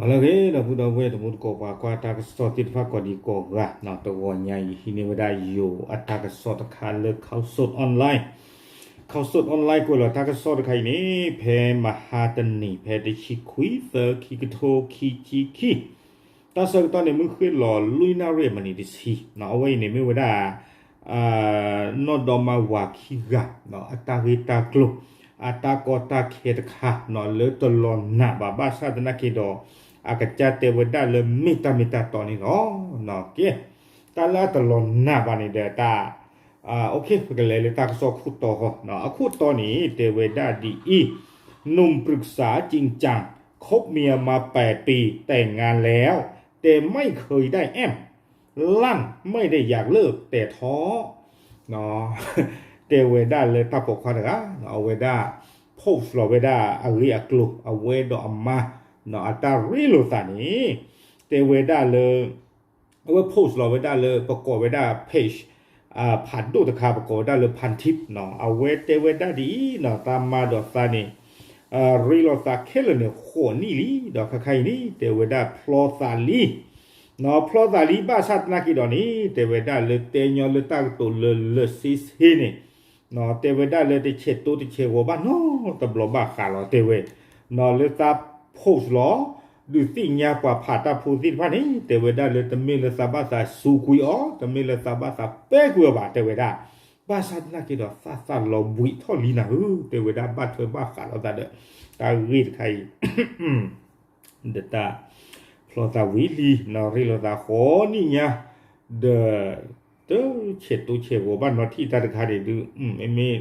လၢအဂ့ၤ ဒီပုၢ်ဒီဝဲၢ်တံၤသကိး ပှၤကွၢ်တၢ်ကစီၣ်သ့ၣ်တဖၣ်ကိးဒံးကိးဂၤ, တဂီၤညါအံၤ ဟံးန့ၢ်ဝဲဒၣ်ယိၤအတၢ်ကစီၣ်တခါလၢ Khaosod Online, Khaosod Online ကွဲးလီၤတၢ်ကစီၣ်တခါအံၤန့ၣ် ဖဲမဟါတနံၤ ဖဲတဆံခွံသၢ ခံကထိခံဆံခံ, တၢ်ဆၢကတီၢ်န့ၣ် မုၢ်ဃ့ၢ်လီၤလွံၢ်နၣ်ရံၣ်မံးနံးတဆံ, အဝဲအံၤန့ၣ်မ့ၢ်ဝဲဒၣ် နီၢ်ဒီမါဝၤခံဂၤ အတၢ်ဂ့ၢ်တၢ်ကျိၤ အတၢ်ကီတၢ်ခဲတခါ လၢတလီၤနာ်ဘၣ်ဘၣ်ဆၣ်သနာ်က့ဒီး အကစၢ်တဲဝဲဒၣ်လၢမ့ၢ်တၢ်မ့ၢ်တၢ်တီန့ၣ်လီၤ. ကဲ, တၢ်လၢအတလီၤနာ်ဘၣ်န့ၣ်ဒီးတၢ် ပကလဲၤလၢတၢ်ကစီၣ်ခိၣ်တီဃီ, အခိၣ်တီန့ၣ် တဲဝဲဒၣ်ဒ်အံၤ, หนุ่มปรึกษาจริงจัง คบเมียมาแปดปี แต่งงานแล้ว แต่ไม่เคยได้แอม ลั่นไม่ได้อยากเลิกแต่ท้อ တဲဝဲဒၣ်လၢတၢ်ပိာ်ခွါတဂၤ အဝဲဒၣ် post လီၤဝဲဒၣ်အဂ့ၢ်အကျိၤ အဝဲဒီးအမါ အတၢ်ရ့လိာ်သးန့ၣ် တဲဝဲဒၣ်လၢ အဝဲ post လီၤဝဲဒၣ်လၢ ပကိးဝဲဒၣ် page ဖးဒိၣ်တခါ ပကိးဝဲဒၣ်လၢ Pan Tip အဝဲတဲဝဲဒၣ်ဒ်အံၤ သးမါဒီးသးန့ၣ် ရ့လိာ်သးခဲလၢာ်န့ၣ် ဃိးနံၣ်လံ ဒီးခါခါအံၤန့ၣ် တဲဝဲဒၣ်ဖျီသးလံ ဖျီသးလံဘၣ်ဆၣ်သနာ်က့ဒီးန့ၣ် တဲဝဲဒၣ်လၢတဲညီလၢတၢ်ကတိၤလၢလၢာ်ဆ့ဆ့န့ၣ် တဲဝဲဒၣ်လၢတဆဲးတိတဆဲးဂီၤဘၣ်နီတဘျီဘၣ်ဃးလီၤ တဲဝဲ လၢသး post လီၤ ဒုးသ့ၣ်ညါပှၤဖးတၢ်ဖိသ့ၣ်တဖၣ်န့ၣ် တဲဝဲဒၣ်လၢတမ့ၢ်လၢသးဘၣ်သးစူးကွံာ်အီၤ တမ့ၢ်လၢသးဘၣ်သးပဲကွံာ်အီၤဘၣ် တဲဝဲဒၣ် ဘၣ်ဆၣ်သနာ်က့ဒီး သးသးလီၤဘှံးထီၣ်လံနၤဧၢ တဲဝဲဒၣ် ဘၣ်ထွဲဘၣ်ဃးလိာ်သးဒီး တၢ်ဂ့ၢ်တခါအံၤ ဒီးတၢ်ဖျီသးဝံၤလံ နီၢ်ရ့လိာ်သးဃိးနံၣ်ညါ ဒီး တဆဲးတိဆဲးဂီၤဘၣ်နီၢ်ထံၣ်တၢ်တခါန့ၣ်ဒုး မ့မ့ၢ်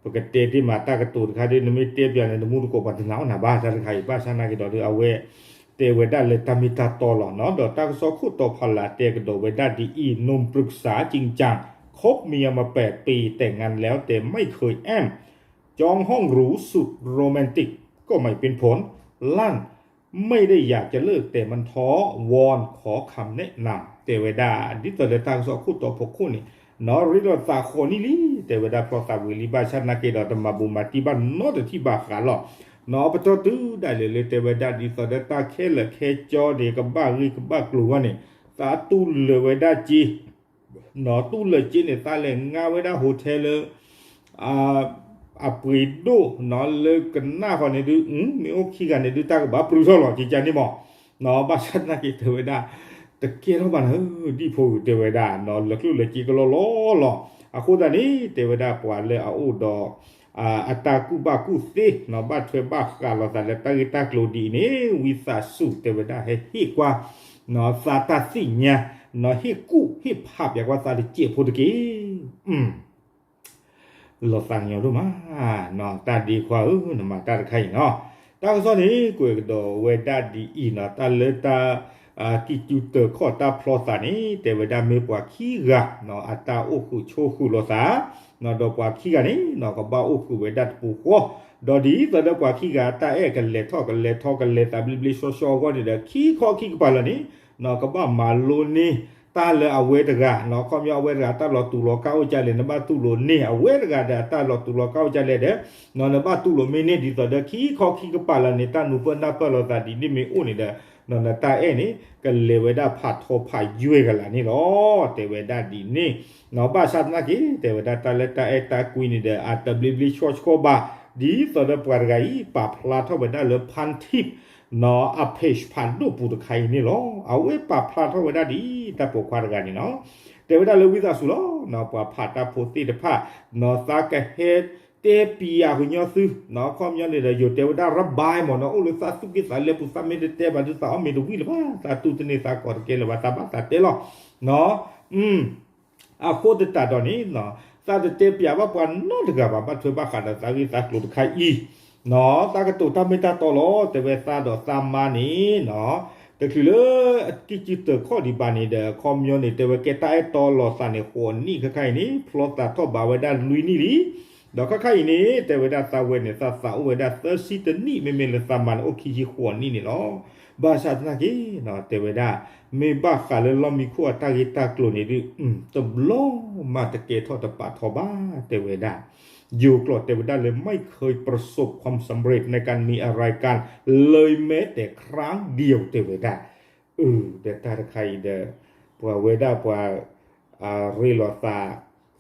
ပကတဲတ့ၢ်မးတၢ်ကတိၤတခါဒုး နမ့ၢ်တဲပၠးန့ၣ် တမူတကိးပှၤတနာ်အီၣ်နၤဘၣ် တၢ်တခါအံၤ ဘၣ်ဆၣ်သနာ်က့ဒီးဒုး အဝဲ တဲဝဲဒၣ်လၢတၢ်မ့ၢ်တၢ်တီလီၤနီၤ ဒီးတၢ်ကစီၣ်ခိၣ်တီဖးလၢ်တဲကဒီးဝဲဒၣ်ဒ်အံၤ หนุ่มปรึกษาจริงจัง คบเมียมาแปดปี แต่งงานแล้ว แต่ไม่เคยแอม จองห้องหรูสุดโรแมนติก ก็ไม่เป็นผล ลั่น ไม่ได้อยากจะเลิกแต่มันท้อ วอนขอคำแนะนำ တဲဝဲဒၣ် ဒ်သိးလၢတၢ်ကစီၣ်ခိၣ်တီဖီခိၣ်န့ၣ် နီၢ်ရ့လိာ်သးဃိးနံၣ်လံ တဲဝဲဒၣ်ဖျီသးဝံၤလံ ဘၣ်ဆၣ်သနာ်က့ဒီး တမၤဘူးမၤတံၢ်ဘၣ်နီတထံၣ်ဘၣ်ဃးလီၤ နီၢ်ပတီၢ်တုၤဒၣ်လဲာ်လၢတဲဝဲဒၣ် ဒ်သိးလၢတၢ်ခဲလၢာ်ခဲကၠီန့ၣ် ကဘၣ်ဂ့ၢ်ကဘၣ်ကျိၤဝဲန့ၣ် သးတူၢ်လၢာ်ဝဲဒၣ်က့ နီၢ်တူၢ်လၢာ်က့န့ၣ် သးလဲၤငါဝဲဒၣ် hotel လၢ အပှ့ၤဒိၣ် နီၢ်လၢကနၣ်ဃီန့ၣ်ဒုး မ့ၢ်အိၣ်ခံဂၤန့ၣ်ဒုး တၢ်ကဘၣ်ပြုၢ်ထီၣ်လီၤ ကကန့ၣ်မး နီၢ်ဘၣ်ဆၣ်သနာ်က့တဲဝဲဒၣ် တကဲထီၣ်ဘၣ်နၤဧၢ ဒံၣ်ဖိဧၢ တဲဝဲဒၣ် နီၢ်လၢာ်ကျိၣ်လၢာ်စ့ကလီလီလီၤ အဃိသတးန့ၣ် တဲဝဲဒၣ်ပှၤလၢအအိၣ်ဒီး အတၢ်ကူၣ်ဘၣ်ကူၣ်သ့ နီၢ်ဘၣ်ထွဲဘၣ်ဃးလိာ်သးလၢတၢ်ဂ့ၢ်တၢ်ကျိၤဒ်အံၤန့ၣ် ဝံသးစူၤတဲဝဲဒၣ်ဟဲဟ့ၣ်ကွၢ် နီၢ်သးတၢ်သ့ၣ်ညါ နီၢ်ဟ့ၣ်ကူၣ်ဟ့ၣ်ဖးပၠးကွၢ်သးတစဲးဖိတက့ၢ် လီၤသးကညီၤဒိၣ်မး နီၢ်တၢ်ဒ့ခွါဧၢ နမၤတၢ်တခါအံၤနီၢ် တၢ်ကစီၣ်န့ၣ် ကွဲးကဒီးဝဲဒၣ်ဒ်အံၤနီၢ် တၢ်လၢတၢ် ကံၢ်ကူတၢၤခီၣ်တၢ်ဖျီသးန့ၣ် တဲဝဲဒၣ်မ့ၢ်ပှၤခံဂၤ နီၢ်အတၢ်အိၣ်ဃုာ်ဆိးဃုာ်လိာ်သး နီၢ်ဒီးပှၤခံဂၤန့ၣ် နီၢ်ကဘၣ်အိၣ်ဃုာ်ဝဲဒၣ်တပူၤဃီ ဒီးဒ်သိးဒီးပှၤခံဂၤအတၢ်အဲၣ်ကလဲၤထီၣ်ကလဲၤထီၣ် ကလဲၤသးဘျ့ဘျ့ဆှီဆှီအဂီၢ်န့ၣ်ဒီး ခံခီခံကပၤလၢာ်န့ၣ် နီၢ်ကဘၣ်မၤလိန့ၢ် တၢ်လၢအဝဲတဂၤ နီၢ်ခီပညီအဝဲတဂၤတၢ်လီၤတူာ်လီၤကာ်အိၣ်ကလဲၣ် နဘၣ်တူၢ်လိာ်န့ၢ် အဝဲတဂၤဒီးအတၢ်လီၤတူာ်လီၤကာ်အိၣ်ကလဲၣ်ဒီး နီၢ်နဘၣ်တူၢ်လိာ်မ့ၢ်န့ၢ်ဒ်သိးဒီး ခံခီခံကပၤလၢာ်န့ၣ် တၢ်နူၤပၢၢ်နၢ်ပၢၢ်လိာ်သးဒ်န့ၣ်မ့ၢ်အိၣ်န့ၣ်ဒီး နီၢ်နတၢ်အဲၣ်န့ၣ် ကလဲၤဝဲဒၣ်ဖးထီဖးယွဲၢ်ကလာ်န့ၣ်လီၤ. တဲဝဲဒၣ်ဒ်န့ၣ် နီၢ်ဘၣ်ဆၣ်သနာ်က့ တဲဝဲဒၣ်တၢ်လၢတၢ်အဲၣ်တၢ်ကွံန့ၣ်ဒီး အတဘျ့ဘျ့ဆှီဆှီဘၣ် ဒ်သိးဒီးပှၤတဂၤအံၤ ပာ်ဖျါထီၣ်ဝဲဒၣ်လၢ Pan Tip နီၢ်အ page ဖးဒိၣ်ပူၤတခါအံၤန့ၣ်လီၤ. အဝဲပာ်ဖျါထီၣ်ဝဲဒၣ်ဒ်တၢ်ပိာ်ခွါတဂၤန့ၣ်လီၤ. တဲဝဲဒၣ်လၢဝံသးစူၤလီၤ. နီၢ်ပှၤဖးတၢ်ဖိသ့ၣ်တဖၣ် နီၢ်သးကဟဲ တဲပံၤယၤကညီသု နီၢ်ခီပညီန့ၣ်ဒီး ယိၤတဲဝဲဒၣ် ရဘၣ်မ့ၢ်နီၢ် အိၣ်လၢသးသူၣ်က့သးလဲပူၤ သးမ့ၢ်တတဲဘၣ်ဒုး သးအီၣ်မ့ၤတဝံၣ်လၢၤဘၣ် သးတူၢ်တန့ၢ်သးကီၢ်တကဲလၢၤဘၣ် သးဘၣ်သးတဲလီၤ နီၢ် အဃိသတးဒီးန့ၣ် သးတတဲပၠးဘၣ်ပှၤနီတဂၤဘၣ် ဘၣ်ထွဲဘၣ်ဃးဒီးသးဂ့ၢ်သးကျိၤတခါအံၤ နီၢ် သးကတိၤတၢ်မ့ၢ်တၢ်တီလီၤ တဲဝဲသးဒီးသးမါန့ၣ် နီၢ် တချုးလၢ ကံၢ်ကူတၢၤခီၣ်ဒံးဘၣ်န့ၣ်ဒီး ခီပညီန့ၣ် တဲဝဲကဲတၢ်အဲၣ်တီလီၤသးန့ၣ် ဃိးနံၣ် ခဲခါအံၤန့ၣ် ဖျီသးထီၣ်ဘးဝဲဒၣ်လွံၢ်နံၣ်လံ ဒီးခဲခါအံၤန့ၣ် တဲဝဲဒၣ်သးဝဲန့ၣ် သးသးအိၣ်ဝဲဒၣ်သၢဆံတနံၣ် မ့မ့ၢ်လၢသးမါန့ၣ် အိၣ်ခံဆံဃိးနံၣ်န့ၣ်လီၤ. ဘၣ်ဆၣ်သနာ်က့ တဲဝဲဒၣ် မ့ၢ်ဘၣ်ဃးလၢလီၢ်မံခိၣ်အတၢ်ဂ့ၢ်တၢ်ကျိၤန့ၣ်ဒုး တဘျီမးတကဲထီၣ်တပာ်ထီၣ်ဘၣ် တဲဝဲဒၣ် ယိၤကျိာ်တဲဝဲဒၣ်လၢ ไม่เคยประสบความสำเร็จในการมีอะไรกันเลยแม้แต่ครั้งเดียว တဲဝဲဒၣ်. အၢ ဒီးတၢ်တခါအံၤဒီး ပှၤဝဲဒၣ်ပှၤ ရ့လိာ်သး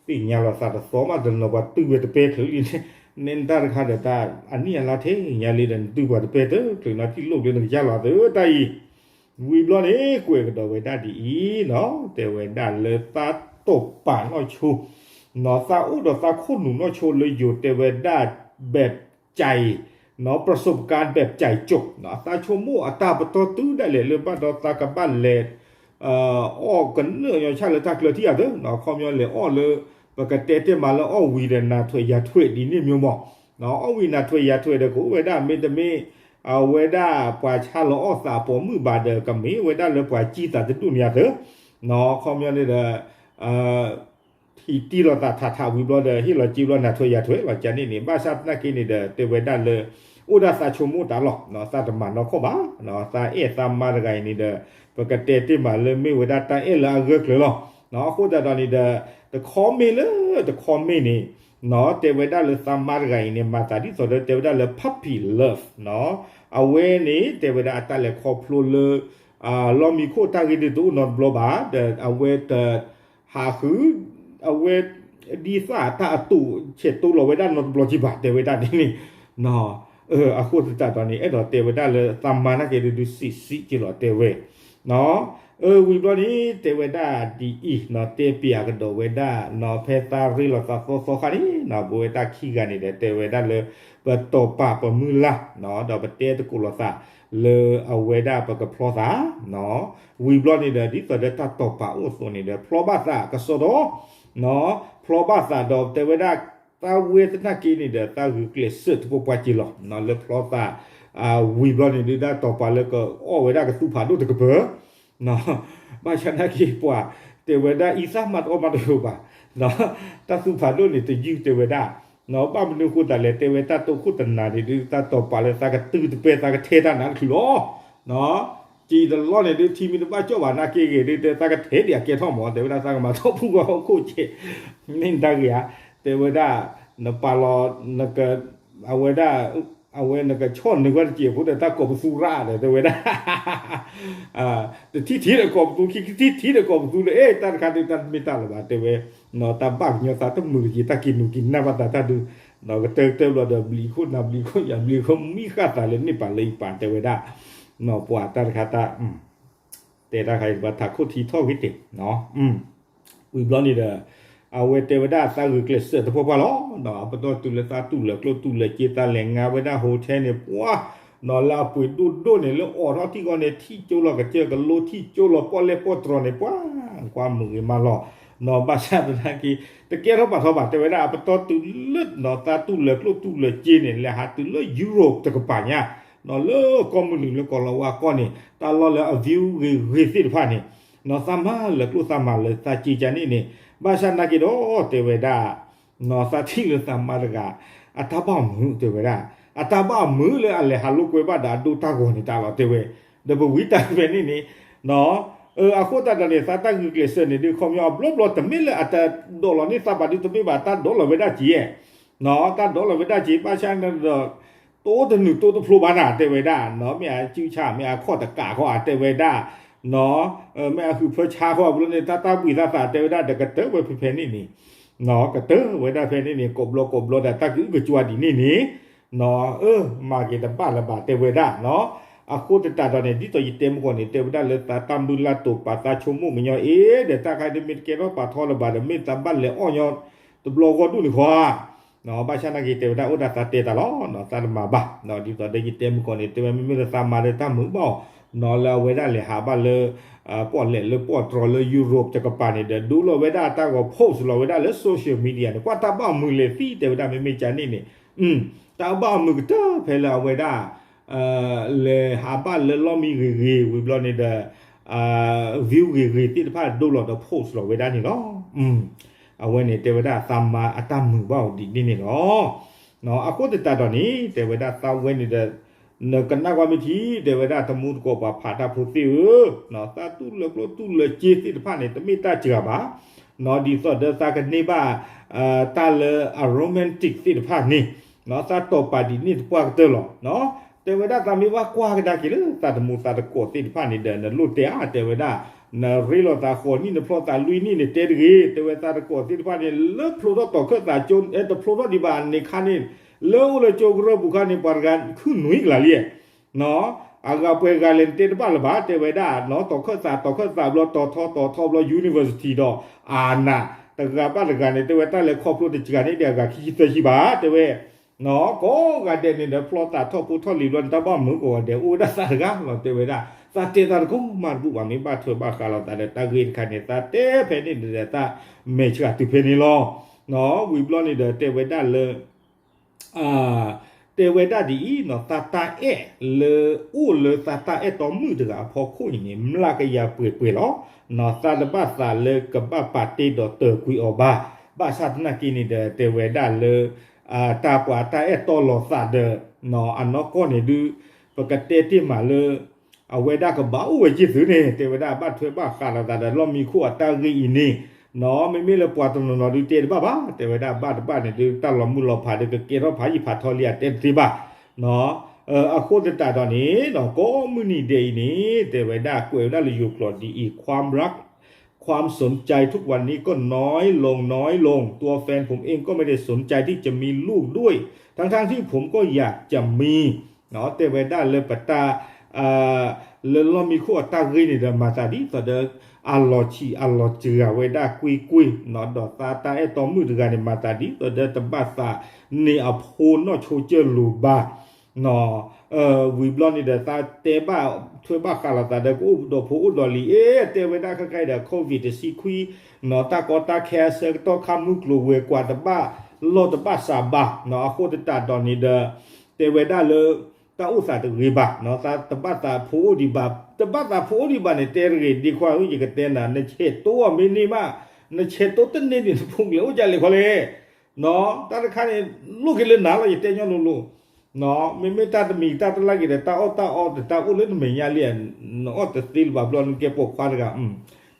သ့ၣ်ညါလိာ်သးတသီမး တနီၤပှၤတုၤဝဲတပဲချုးလံန့ၣ် န့ၣ်တၢ်တခါဒီးတၢ်အနံၣ်အလါထဲညါလံဒီး နတုၤပှၤတပဲတချုးနီၤ ထံၣ်လိၣ်ကျဲနကစၢ်လီၤသၢတၢ်အံၤ ဝံၤဘျီန့ၣ် ကွဲးကဒီးဝဲဒၣ်ဒ်အံၤနီၤ တဲဝဲဒၣ်လၢသးတိာ်ပာ်နီၢ်ဆိ နီၤသးအိၣ်ဒီးသးခိၣ်နူာ်နီၢ်ဆိလၢယိၤတဲဝဲဒၣ် แบบใจ နီၤ ประสบการณ์แบบใจจด နီၤ သးဆိကမိၣ်အတၢ်ပတီၢ်တုၤဒၣ်လဲာ်လၢဘၣ်ဒီးသးကဘၣ်လဲၤ အီၣ်ကနၢၣ်ညီဆၣ်လၢတၢ်ကျၢၤထံၣ်အသိး နီၤ ခီပညီလဲၤအီၣ်လၢ ပကတဲတ့ၢ်မးလၢအီၣ်ဝံၤဒီးနၢ်ထွဲးယၤထွဲးဒ်န့ၣ်မျိုးမး နီၤ အီၣ်ဝံၤနၢ်ထွဲးယၤထွဲးဒီးကအိၣ်ဝဲဒၣ်မ့တမ့ၢ် အဝဲဒၣ်ပှၤဆါလီၤအီၣ်သးအပိာ်မုၣ်ဘၣ်ဒီး ကမ့ၢ်ဝဲဒၣ်လၢပှၤကံသးတဒူၣ်န့ၣ်အသိး နီၤ ခီပညီန့ၣ်ဒီး ထံၣ်တံၢ်လိာ်သးထးထးဝံၤဘျီဒီး ဟ့ၣ်လီၤစ့ဘျီနၢ်ထွဲးယၤထွဲးလီၤ ကန့ၣ်န့ၣ် ဘၣ်ဆၣ်သနာ်က့န့ၣ်ဒီး တဲဝဲဒၣ်လၢ အိၣ်ဒၣ်သးဆိကမိၣ်တၢ်လီၤ သးတမၤနီၢ်ခီၣ်ဘၣ် သးအဲၣ်သးမါတဂၤအံၤန့ၣ်ဒီး ပကတဲတ့ၢ်မးလၢမ့ၢ်ဝဲဒၣ်တၢ်အဲၣ်လၢအဂၢၢ်ကျၢၤလီၤ အဃိသတးဒီးန့ၣ်ဒီး တခီမ့ၢ်လၢ တခီမ့ၢ်န့ၣ် နီၤ တဲဝဲဒၣ်လၢသးမါတဂၤအံၤန့ၣ် မၤသးဒ်သိးဒီးတဲဝဲဒၣ်လၢ puppy love နီၤ အဝဲန့ၣ် တဲဝဲဒၣ်အတၢ်လဲၤခီဖျိလၢ လီၢ်မံခိၣ်တၢ်ဂ့ၢ်ဒုးတအိၣ်နီတဘျီဘၣ် ဒီးအဝဲတ ဟးဃု အဝဲ ဒ်သၣ်တၢ်အတိာ်ဆဲးတိလီၤဝဲဒၣ်နီတဘျီကံဘၣ် တဲဝဲဒၣ်ဒ်န့ၣ် အဃိသတးဒီးန့ၣ် အဲၣ်ဒိးတဲဝဲဒၣ်လၢသးမါနာ်က့ဒုးစံးစံးက့ၤလီၤတဲဝဲ အၢ ဝံၤဘျီန့ၣ် တဲဝဲဒၣ်ဒ်အံၤ နီၤ တဲပျးကဒီးဝဲဒၣ် နီၤ ဖဲသးရ့လိာ်သးသီသီခါန့ၣ် နီၤ ပဝဲတၢ်ခံဂၤန့ၣ်ဒီး တဲဝဲဒၣ်လၢ ပတီၢ်ပာ်ပမုၢ်လၢ် နီၤ ဒီးပတဲသကိးလိာ်သး လၢအဝဲဒၣ်ပကဖျီသး နီၤ ဝံၤဘျီန့ၣ်ဒီး ဒ်သိးဒီးတၢ်တီၢ်ပာ်အိၣ်အသိးန့ၣ်ဒီး ဖျီဘၣ်သးကစီဒီ နီၤ ဖျီဘၣ်သးဒီးတဲဝဲဒၣ် သးဝဲသနာ်က့န့ၣ်ဒီး သးဂုာ်ကျဲးစၢးတပှဲၤပှဲၤက့ၤလီၤ နီၤ လၢဖျီသး ဝံၤဘျီန့ၣ်ဒုး တၢ်တီၢ်ပာ်လၢကအီၣ်ဝဲဒၣ်ကသူဖးဒိၣ်တကပၤ ဘၣ်ဆၣ်သနာ်က့ပှၤ တဲဝဲဒၣ်အံသၣ်မးတအီၣ်မးတအီဘၣ် တၢ်သူဖးဒိၣ်န့ၣ်တယုၢ်တဲဝဲဒၣ် ဘၣ်မနုၤအဃိသတးလဲၣ် တဲဝဲတၢ်တိခိၣ်တနၤန့ၣ်ဒုး တၢ်တီၢ်ပာ်လၢသးကတုၤတပဲ သးကထဲတၢ်နးတချုးလီၤ ကံတလီၢ်န့ၣ်ဒုး ထံမ့ၢ်တဘၣ်ကၠီၣ်ဘၣ်နာ်က့ဂ့ၤဒုး တဲသးကထဲဒံးအကဲထီၣ်မး တဲဝဲဒၣ်သးကမၤထီၣ်ဖူဂီၢ်ဟီၣ်ခိၣ်ကဲ မ့ၢ်တၢ်ဂ့ၤဧါ တဲဝဲဒၣ် နပာ်လီၤ အဝဲဒၣ် အဝဲနကဆီၣ်နုာ်ဝဲတက့ၢ်အဃိဒီး တၢ်ကိးပသူရၣ်ဒီး တဲဝဲဒၣ် တထံၣ်ထံၣ်ဒီးကိးပသူ ခံထံၣ်ထံၣ်ဒီးကိးပသူလၢ အဲၣ် တၢ်တခါဒုး တၢ်တမ့ၢ်တၢ်လၢၤဘၣ် တဲဝဲ တၢ်ဘၣ်ကညီသးတမုာ်တက့ၢ် တၢ်က့ၤနူၤက့ၤနၢ်ဘၣ်သးတၢ်ဒုး ကတၢၢ်ကတၢၢ်ဘျီဒီး ဘျံးခိၣ်နၤဘျံးခိၣ်ယၤဘျံးခိၣ်မံဃၣ်သးလၢန့ၢ်ပာ်လၢယပာ် တဲဝဲဒၣ် ပှၤတၢ်တခါတၢ် တဲတၢ်ခါအံၤ ပှၤထးခိၣ်ထံထီၣ်ဂ့ၤတ့ၢ် ဝံၤဘျီန့ၣ်ဒီး အဝဲတဲဝဲဒၣ်သးဂုာ်ကျဲးစၢးတပှဲၤပှဲၤလီၤ အပတီၢ်တုၤလၢသးတူၢ်လၢာ်ကျိၣ်တူၢ်လၢာ်စ့ သးလဲၤငါဝဲဒၣ် hotel န့ၣ် ပှၤ နီၤလၢအပှ့ၤဒိၣ်ဒိၣ်န့ၣ် လၢအိးထီၣ်ထံၣ်ဂီၢ်န့ၣ် ထံၣ်ကၠိလီၤကစၢၢ်ကလိထံၣ်ကၠိလီၤပီၣ်လဲၣ်ပီၣ်တြီၤန့ၣ် ပှၤ ကွၢ်မုာ်ဂ့ၤမးလီၤ နီၤ ဘၣ်ဆၣ်သနာ်က့ တကဲထီၣ်ပာ်ထီၣ်ဘၣ် တဲဝဲဒၣ်အပတီၢ်တုၤလၢ နီၤ သးတူၢ်လၢာ်ကျိၣ်တူၢ်လၢာ်စ့န့ၣ် လဲၤဟးတုၤလၢ Europe တကပၤညါ နီၤလၢကီၢ်မုၢ်နုာ်လၢကီၢ်လီၤဝါကီၢ်န့ၣ် တၢ်လီၢ်လၢအ view ဂ့ၤဂ့ၤသ့ၣ်တဖၣ်န့ၣ် နီၤသးမၤလၢာ်ကျိၣ်သးမၤလၢာ်သးစ့ကန့ၣ်န့ၣ် ဘၣ်ဆၣ်သနာ်က့ဒီး တဲဝဲဒၣ် နီၤသးထံၣ်လၢသးမါတဂၤ အတၢ်ဘၣ်မုာ်တဲဝဲဒၣ် အတၢ်ဘၣ်မုာ်လၢအလဲၤဟးလိာ်ကွဲဘၣ်ဒီးအဒိတၢ်ဂီၤန့ၣ်တၢ်လီၤတဲဝဲ ဒီးပဝံတၢ်ဖဲန့ၣ်န့ၣ် နီၤ အဃိသတးဒီးန့ၣ် သးတၢ်ဂုာ်ကျဲးစၢးန့ၣ်ဒုး ခီပညီအဘျီဘျီတမ့ၢ်လၢအတဒိးလီၤန့ၢ်သးဘၣ်ဒုး တမ့ၢ်ဘၣ်တၢ်ဒိးလီၤဝဲဒၣ်က့ၤ နီၤ တၢ်ဒိးလီၤဝဲဒၣ်က့ၤ ဘၣ်ဆၣ်န့ၣ်ဒီး တိတနုာ်တိတဖျိဘၣ်နၤ တဲဝဲဒၣ် နီၤ မ့ၢ်အစုဆါ မ့ၢ်အခီၣ်တကးဃီဧါ တဲဝဲဒၣ် နီၤ မ့ၢ်အဟုးဖၢဆါဃီ အဘျီန့ၣ် တၢ်တၢ်ဘှံးသးသး တဲဝဲဒၣ် ဒီးကတၢၢ်ဝဲဖဲဖဲန့ၣ်န့ၣ် နီၤ ကတၢၢ်ဝဲဒၣ်ဖဲန့ၣ်န့ၣ် ကိးဘျီကိးဘျီဒီး တၢ်ကအုၣ်ကကွၢ်ဒ်န့ၣ်န့ၣ် နီၤ အၢ မၤက့ၤတဘၣ်လၢၤဘၣ် တဲဝဲဒၣ် နီၤ အဃိသတးဒီးန့ၣ် ဒ်သိးယတဲမုၢ်ဂီၢ်န့ၣ် တဲဝဲဒၣ်လၢသးတၢ်မုၢ်လၢ်တိာ်ပာ်သးဆိကမိၣ်ကညီအံၤ ဒီးတၢ်ခါဒုးမ့ၢ်တကဲထီၣ်ပာ်ထီၣ်လၢၤဘၣ်ဒီး မ့ၢ်သးဘၣ်လဲၤအီၣ်ညီ တဘျီဂီၢ်ဒိၣ်န့ၣ်ဃီ ဘၣ်ဆၣ်သနာ်က့တဲဝဲဒၣ်အိၣ်ဒၣ်သးတဲတၢ်လီၤ သးတမၤဘၣ် ဒ်သိးဒီးယတဲမုၢ်ဂီၢ်န့ၣ် တဲဝဲမ့မ့ၢ်လၢသးမၤဒီးတၢ်မုာ်ဘၣ်အီၤ နီၤလၢအဝဲဒၣ်လဲၤဟးဘၣ်လၢ ပီၣ်လဲၣ်လၢပီၣ်တြီၤလၢ Europe တကပၤန့ၣ်ဒီး ဒိလီၤဝဲဒၣ်အတၢ်ဂီၤ post လီၤဝဲဒၣ်လၢ social media န့ၣ် ကွၢ်တၢ်ဘၣ်မုာ်လဲၤသံ တဲဝဲဒၣ်မ့မ့ၢ်ကန့ၣ်န့ၣ် တၢ်ဘၣ်မုာ်ကတၢၢ်ဖဲလၢအဝဲဒၣ် လဲၤဟးဘၣ်လၢလီၢ်မံဂ့ၤဂ့ၤ ဝံၤဘျီန့ၣ်ဒီး view ဂ့ၤဂ့ၤသ့ၣ်တဖၣ် ဒိလီၤဒီး post လီၤဝဲဒၣ်န့ၣ်လီၤ. အဝဲန့ၣ်တဲဝဲဒၣ်သးမါအတၢ်မုာ်ဘၣ်အီၤဒ်န့ၣ်န့ၣ်လီၤ. အဃိသတးဒီးန့ၣ် တဲဝဲဒၣ်သးဝဲန့ၣ်ဒီး နကနၣ်ကွၢ်မ့ၢ်ထံ တဲဝဲဒၣ်တမူတကိးပှၤဖးတၢ်ဖိသ့ၣ်ဧၢ, သးတူၢ်လၢာ်ကျိၣ်တူၢ်လၢာ်စ့သ့ၣ်တဖၣ်န့ၣ် တမ့ၢ်တၢ်စှၤဘၣ် ဒ်သိးဒီးသးကန့ၢ်ဘၣ် တၢ်လၢအ romantic သ့ၣ်တဖၣ်န့ၣ် သးတီၢ်ပာ်ဒ်န့ၣ်သပှၢ်ကတၢၢ်လီၤ. တဲဝဲဒၣ်သးမ့ၢ်ဘၣ်ကွၢ်ကဒါက့ၤလၢသးတမူသးတကိးသ့ၣ်တဖၣ်န့ၣ်ဒီး နလိၣ်တဲဧါ တဲဝဲဒၣ် နရ့လိာ်သးဃိးနံၣ် နဖျီသးလွံၢ်နံၣ်န့ၣ် တဲတဂ့ၤ တဲဝဲသးတကိးသ့ၣ်တဖၣ်န့ၣ် လၢဖျိထီၣ်တီၤခၢၣ်သးကၠိ တဖျိထီၣ်ဒံးဘၣ်န့ၣ်ခါန့ၣ် လၢအိၣ်လၢကၠိကရၢၢ်ပူၤခါန့ၣ် ပှၤတဂၤခုၣ်နွံကလးလံ အဂၤပှဲၤဂၤလဲၣ်န့ၣ်တဲတဘၣ်လၢၤဘၣ် တဲဝဲဒၣ် တီၤခၢၣ်သး တီၤခၢၣ်သးဘျီ တီၤထီ တီၤထီဘျီ university ဒီးအနး တဂၤဘၣ်တဂၤန့ၣ် တဲဝဲတၢ်လဲၤခီဖျိတစှၤန့ၣ်ဒီးအဂၤခံဆံသၢဆံဘၣ် တဲဝဲ ကိးဂၤဒဲးန့ၣ်ဒီး ဖျီသးထီၣ်ဖိထီၣ်လံၤဘျီန့ၣ် တၢ်ဘၣ်မုာ်ကိးဂၤဒဲး အိၣ်ဝဲဒၣ်သးတဂၤလီၤ တဲဝဲဒၣ် သးတဲသးတကိးမးတဘူၣ်ဘၣ် မ့ၢ်ဘၣ်ထွဲဘၣ်ဃးလိာ်သးဒီးတၢ်ဂ့ၢ်တခါန့ၣ် သးတဲဖဲန့ၣ်ဒီး သးမဲာ်ဆှးတုၤဖဲန့ၣ်လီၤ. ဝံၤဘျီန့ၣ်ဒီး တဲဝဲဒၣ်လၢ တဲဝဲဒၣ်ဒ်အံၤနီၤ သးတၢ်အဲၣ်လၢ အိၣ်လၢသးတၢ်အဲၣ်တီမုၣ်တဂၤအဖီခိၣ်အံၤန့ၣ် မျးကယၤပှဲၤပှဲၤလီၤ. သးတဘၣ်သးလၢကဘၣ်ပာ်တ့ၢ်ဒီးတၢၢ်ကွံာ်အီၤဘၣ်. ဘၣ်ဆၣ်သနာ်က့န့ၣ်ဒီး တဲဝဲဒၣ်လၢ တၢ်ပှၤတၢ်အဲၣ်တီလီၤသးဒီး အနီၢ်ကီၢ်န့ၣ်ဒုး ပကတဲတ့ၢ်မးလၢ အဝဲဒၣ်ကဘၣ်အိၣ်ဝဲက့ၤသုန့ၣ် တဲဝဲဒၣ်ဘၣ်ထွဲဘၣ်ဃးလိာ်သးဒီးလီၢ်မံခိၣ်အတၢ်ဂ့ၢ်အံၤန့ၣ် မ့မ့ၢ်လၢပှၤတနီၤနီၤဒုးတဲတဘၣ်ဘၣ် တဲဝဲဒၣ်ဘၣ်တဘၣ်န့ၣ်ဒုး တၢ်လီၤမုၢ်လီၤဖးဒုးကကဲထီၣ်ဖးယံာ်ဖးထီလံ အတဲတသ့ဘၣ်. အဃိသတးဒီးန့ၣ် ကိးမုၢ်နံၤဒဲးအံၤန့ၣ် တဲဝဲဒၣ်ကွဲးဝဲဒၣ်လၢယိၤကျိာ်ဒ်အံၤ ความรัก ความสนใจทุกวันนี้ก็น้อยลงน้อยลง ตัวแฟนผมเองก็ไม่ได้สนใจที่จะมีลูกด้วย ทั้งๆที่ผมก็อยากจะมี တဲဝဲဒၣ်လၢပတၢ် လၢလီၢ်မံခိၣ်အတၢ်ဂ့ၢ်န့ၣ်ဒီး မၤသးဒ်သိးဒီး အလီၤဆံးအလီၤစှၤဝဲဒၣ်ကွ့ၢ်ကွ့ၢ် ဒီးသးတၢ်အဲၣ်တီမုၣ်တဂၤန့ၣ် မၤသးဒ်သိးဒီးတဘၣ်သးန့ၢ်အဖိနီၢ်ဆိကၢၢ်လိၤဘၣ် ဝံၤဘျီန့ၣ်ဒီး သးတဲဘၣ်ထွဲဘၣ်ဃးလိာ်သးဒီး ကအိၣ်ဒီးဖိအိၣ်ဒီးလံၤ အ့ တဲဝဲဒၣ်ခဲခါအံၤဒီး COVID တဆံခွံ တၢ်ကီတၢ်ခဲအဆၢကတီၢ်ခါမုၢ်ကျိၤဝဲၤကွာ်တဘၣ်လီၢ်တဘၣ်စးဘၣ် အဃိသတးဒီးန့ၣ်ဒီး တဲဝဲဒၣ်လၢ တၢ်အိၣ်သးတဂ့ၤဘၣ် သးတဘၣ်သးဖိအိၣ်ဒံးဘၣ် တဘၣ်သးဖိအိၣ်ဒံးဘၣ်န့ၣ် တဲတဂ့ၤ ဒ့ခွါဧၢ ယကတဲနၤ နဆဲးတိၢ်အီၤမ့ၢ်န့ၢ်မး နဆဲးတိၢ်တန့ၢ်န့ၣ် နဖိကျဲအိၣ်ကလဲၣ်ခီလဲၣ် တၢ်တခါန့ၣ် လိၣ်က့ၤလၢနၤလီၤ ယတဲညီလိၤလိၤ မ့မ့ၢ်တၢ်တမံၤတၢ်တလၢ်က့ၤဒီး တၢ်အီၣ်တၢ်အီဒီးတၢ်အိၣ်လၢနမဲာ်ညါလံ နအီၣ်တသ့လၢၤဘၣ်ဘျီ နကဲပိာ်ခွါတဂၤ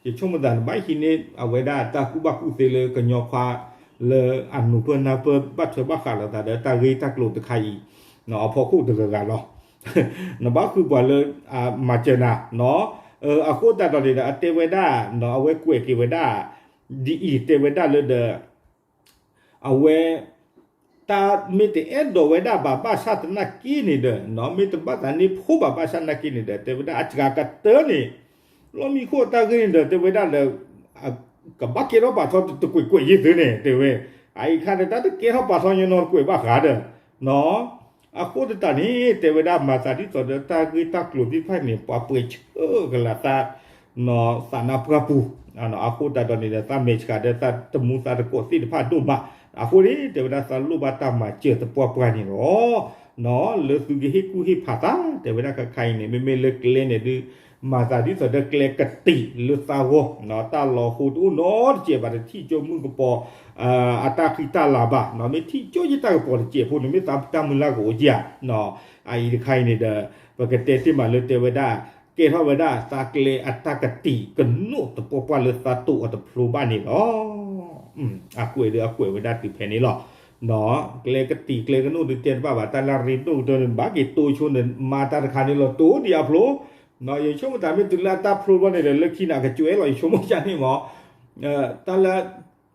ယဆိကမိၣ်သးနဘၣ်ဟံးန့ၢ် အဝဲဒၣ်တၢ်ကူၣ်ဘၣ်ကူၣ်သ့လၢကညီခွါ လၢအနူၤပၢၢ်နၢ်ပၢၢ်ဘၣ်ထွဲဘၣ်ဃးလိာ်သးဒီးတၢ်ဂ့ၢ်တၢ်ကျိၤတခါအံၤ အဖီခိၣ်တဂၤဂၤလီၤ နဘၣ်ဃုပှၤလၢ မၤစၢၤနၤ အဃိသတးဒီးန့ၣ်ဒီး အတဲဝဲဒၣ် အဝဲကွဲးက့ၤဝဲဒၣ် ဒ်အံၤတဲဝဲဒၣ်လၢဒီး အဝဲ တၢ်မ့ၢ်တအဲၣ်ဒိးဝဲဒၣ်ဘၣ်ဘၣ်ဆၣ်သနာ်က့န့ၣ်ဒီး မ့ၢ်တဘၣ်သးန့ၢ်ဖိဘၣ်ဘၣ်ဆၣ်သနာ်က့န့ၣ်ဒီး တဲဝဲဒၣ်အစှၤကတၢၢ်န့ၣ် လီၢ်မံခိၣ်အတၢ်ဂ့ၢ်န့ၣ်ဒီး တဲဝဲဒၣ်ဒီး ကဘၣ်ကဲထီၣ်ပာ်ထီတကွဲးကွဲးယ့ၢ်သုန့ၣ် တဲဝဲ အအံၤခါဒီး တၢ်တကဲထီၣ်ပာ်ထီညီညီတကွဲးဘၣ်ဃးဒီး အဃိသတးန့ၣ် တဲဝဲဒၣ် မၤသးဒ်သိးဒီးတၢ်ဂ့ၢ်တၢ်ကျိၤသ့ၣ်တဖၣ်န့ၣ် ပှၤပှဲၤဆၢကလးသး သးနါပှၢ်ပူၤ အဃိသတးဒီးန့ၣ်ဒီး သးမဲာ်ဆှးဒီးသးတမူသးတကိးသ့ၣ်တဖၣ်ဒိၣ်မး အဃိန့ၣ် တဲဝဲဒၣ် သးလိၣ်ဘၣ်တၢ်မၤစၢၤသပှၢ်ပှၢ်န့ၣ်လီၤ. လၢသုကဟ့ၣ်ကူၣ်ဟ့ၣ်ဖးသး တဲဝဲဒၣ်ခါခါအံၤန့ၣ် မ့မ့ၢ်လၢကျဲန့ၣ်ဒုး မၤသးဒ်သိးဒီးကျဲကတံာ်လၢသးဂီၢ် တၢ်လီၤဟိတအိၣ်နီတစဲးဘၣ် တထံၣ်ကၠိမုၢ်ကပီၤ အတၢ်ဃံတၢ်လၤဘၣ် မ့ၢ်ထံၣ်ကၠိယတၢ်ကပီၤတစဲးဖိန့ၣ် မ့ၢ်သးတၢ်မုၢ်လၢ်ကအိၣ်ကၠၢ် အအံၤတခါအံၤန့ၣ်ဒီး ပကတဲတ့ၢ်မးလၢတဲဝဲဒၣ် ကဲထီၣ်ဝဲဒၣ်သးကျဲအတၢ်ကတံာ်ကနိးသပှၢ်ပှၢ်လၢသးတိာ်အီၤတဖျိဘၣ်န့ၣ်လီၤ. အကွဲးဒီးအကွဲးဝဲဒၣ်တုၤဖဲန့ၣ်လီၤ. ကျဲကတံာ်ကျဲကနိးဒုးတဲတဘၣ်ဘၣ် တၢ်လၢအရ့ဒိၣ်ကတၢၢ်န့ၣ် ဘၣ်က့ၤတိဆိန့ၣ် မၤတၢ်တခါန့ၣ်လီၤ တိဒံးအဖျိ ယဆိကမိၣ်တၢ်မ့ၢ်တုၤလၢအတၢ်ဖျိဘျီန့ၣ်ဒီး လၢခံန့ၣ်အကကွဲးလီၤ ယဆိကမိၣ်ယါန့ၣ်မး တၢ်လၢ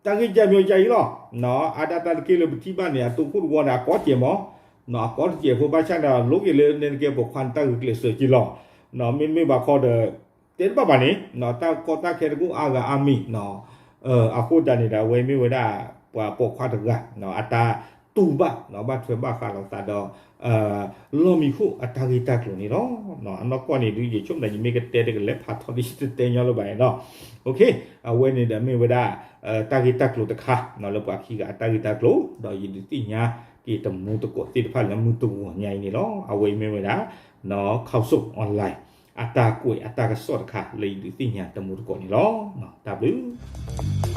တၢ်ဂ့ၢ်ကၢ်မၠိကၢ်အံၤလီၤ. အါဒၣ်တၢ်တက့ၢ်လၢပထံၣ်ဘၣ်န့ၣ် အတိခိၣ်တဝီန့ၣ် အကီတစဲးမး အကီတစဲးဖိဘၣ်ဆၣ်ဒီး လိးက့ၤလၢနဲတကဲပိာ်ခွါန့ၣ် တၢ်ဂုာ်ကျဲးစၢးက့ၤလီၤ. မ့မ့ၢ်ဘၣ်ခီဒီး တဲတဘၣ်ဘၣ်န့ၣ် တၢ်ကီတၢ်ခဲတကအိၣ်အါဂၤအါမံၤ အဃိသတးန့ၣ်ဒီး အဝဲမ့ၢ်ဝဲဒၣ် ပှၤပိာ်ခွါတဂၤ အတၢ်တူၢ်ဘၣ် ဘၣ်ထွဲဘၣ်ဃးလိာ်သးဒီး လီၢ်မံခိၣ်အတၢ်ဂ့ၢ်တၢ်ကျိၤန့ၣ်လီၤ. အနီၢ်ကီၢ်န့ၣ်ဒုး ယဆိကမိၣ်သး ယမ့ၢ်ကတဲတကလဲၤဖးထီဒ်ယတတဲညီလၢၤဘၣ်န့ၣ်လီၤ. အဝဲန့ၣ်ဒီးမ့ၢ်ဝဲဒၣ် တၢ်ဂ့ၢ်တၢ်ကျိၤတခါ လၢပှၤခံဂၤအတၢ်ဂ့ၢ်တၢ်ကျိၤ ဒီးယဒုးသ့ၣ်ညါက့ၤတမူတကိးသ့ၣ်တဖၣ်လၢမုၢ်တဂီၤညါအံၤန့ၣ်လီၤ. အဝဲအံၤမ့ၢ်ဝဲဒၣ် ခီၣ်စိၣ် online အတၢ်ကွဲးအတၢ်ကစီၣ်တခါ လၢယဒုးသ့ၣ်ညါတမူတကိးန့ၣ်လီၤ. တၢ်ဘျုး